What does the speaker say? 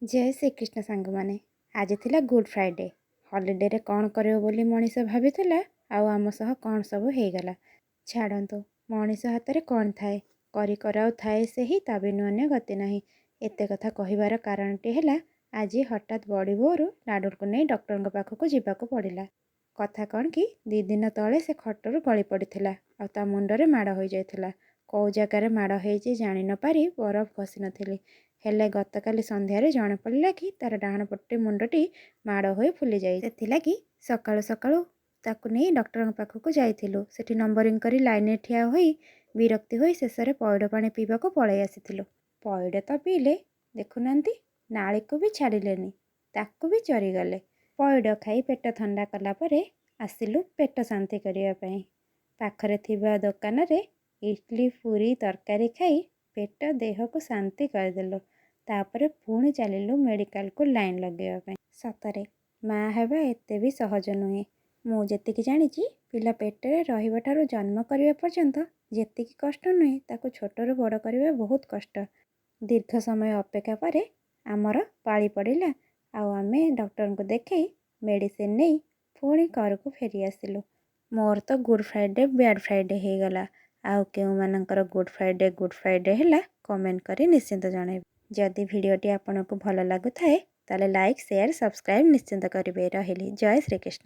ଜୟ ଶ୍ରୀକୃଷ୍ଣ ସାଙ୍ଗମାନେ। ଆଜି ଥିଲା ଗୁଡ଼୍ ଫ୍ରାଇଡ଼େ। ହଲିଡ଼େରେ କ'ଣ କରିବ ବୋଲି ମଣିଷ ଭାବିଥିଲା ଆଉ ଆମ ସହ କ'ଣ ସବୁ ହେଇଗଲା। ଛାଡ଼ନ୍ତୁ, ମଣିଷ ହାତରେ କ'ଣ ଥାଏ? କରି କରାଉ ଥାଏ ସେହି, ତା ବିନୁ ଅନ୍ୟ ଗତି ନାହିଁ। ଏତେ କଥା କହିବାର କାରଣଟି ହେଲା, ଆଜି ହଠାତ୍ ବଡ଼ି ଭୋରୁ ଲାଡ଼ୁକୁ ନେଇ ଡକ୍ଟରଙ୍କ ପାଖକୁ ଯିବାକୁ ପଡ଼ିଲା। କଥା କ'ଣ କି, 2 ଦିନ ତଳେ ସେ ଖଟରୁ ଗଳି ପଡ଼ିଥିଲା ଆଉ ତା ମୁଣ୍ଡରେ ମାଡ଼ ହୋଇଯାଇଥିଲା। କେଉଁ ଜାଗାରେ ମାଡ଼ ହେଇଛି ଜାଣି ନପାରି ବରଫ ଘଷି ନଥିଲି। ହେଲେ ଗତକାଲି ସନ୍ଧ୍ୟାରେ ଜଣାପଡ଼ିଲା କି ତା'ର ଡାହାଣ ପଟେ ମୁଣ୍ଡଟି ମାଡ଼ ହୋଇ ଫୁଲି ଯାଇଛି। ସେଥିଲାଗି ସକାଳୁ ସକାଳୁ ତାକୁ ନେଇ ଡକ୍ଟରଙ୍କ ପାଖକୁ ଯାଇଥିଲୁ। ସେଠି ନମ୍ବରିଂ କରି ଲାଇନରେ ଠିଆ ହୋଇ ବିରକ୍ତି ହୋଇ ଶେଷରେ ପଇଡ଼ ପାଣି ପିଇବାକୁ ପଳେଇ ଆସିଥିଲୁ। ପଇଡ଼ ତ ପିଇଲେ, ଦେଖୁନାହାନ୍ତି, ନାଳିକୁ ବି ଛାଡ଼ିଲେନି, ତାକୁ ବି ଚରିଗଲେ। ପଇଡ଼ ଖାଇ ପେଟ ଥଣ୍ଡା କଲା ପରେ ଆସିଲୁ ପେଟ ଶାନ୍ତି କରିବା ପାଇଁ। ପାଖରେ ଥିବା ଦୋକାନରେ ଇଡ଼ଲି, ପୁରୀ, ତରକାରୀ ଖାଇ ପେଟ ଦେହକୁ ଶାନ୍ତି କରିଦେଲୁ। ତାପରେ ପୁଣି ଚାଲିଲୁ ମେଡ଼ିକାଲକୁ ଲାଇନ୍ ଲଗାଇବା ପାଇଁ। ସତରେ ମା ହେବା ଏତେ ବି ସହଜ ନୁହେଁ। ମୁଁ ଯେତିକି ଜାଣିଛି, ପିଲା ପେଟରେ ରହିବା ଠାରୁ ଜନ୍ମ କରିବା ପର୍ଯ୍ୟନ୍ତ ଯେତିକି କଷ୍ଟ ନୁହେଁ, ତାକୁ ଛୋଟରୁ ବଡ଼ କରିବା ବହୁତ କଷ୍ଟ। ଦୀର୍ଘ ସମୟ ଅପେକ୍ଷା ପରେ ଆମର ପାଳି ପଡ଼ିଲା ଆଉ ଆମେ ଡକ୍ଟରଙ୍କୁ ଦେଖେଇ ମେଡ଼ିସିନ ନେଇ ପୁଣି ଘରକୁ ଫେରି ଆସିଲୁ। ମୋର ତ ଗୁଡ଼୍ ଫ୍ରାଇଡ଼େ ବ୍ୟାଡ଼୍ ଫ୍ରାଇଡ଼େ ହେଇଗଲା। ଆଉ କେଉଁମାନଙ୍କର ଗୁଡ଼୍ ଫ୍ରାଇଡ଼େ ଗୁଡ଼୍ ଫ୍ରାଇଡ଼େ ହେଲା, କମେଣ୍ଟ କରି ନିଶ୍ଚିନ୍ତ ଜଣାଇବେ। ଯଦି ଭିଡ଼ିଓଟି ଆପଣଙ୍କୁ ଭଲ ଲାଗୁଥାଏ, ତାହେଲେ ଲାଇକ୍, ସେୟାର, ସବସ୍କ୍ରାଇବ୍ ନିଶ୍ଚିନ୍ତ କରିବେ। ରହିଲି, ଜୟ ଶ୍ରୀକୃଷ୍ଣ।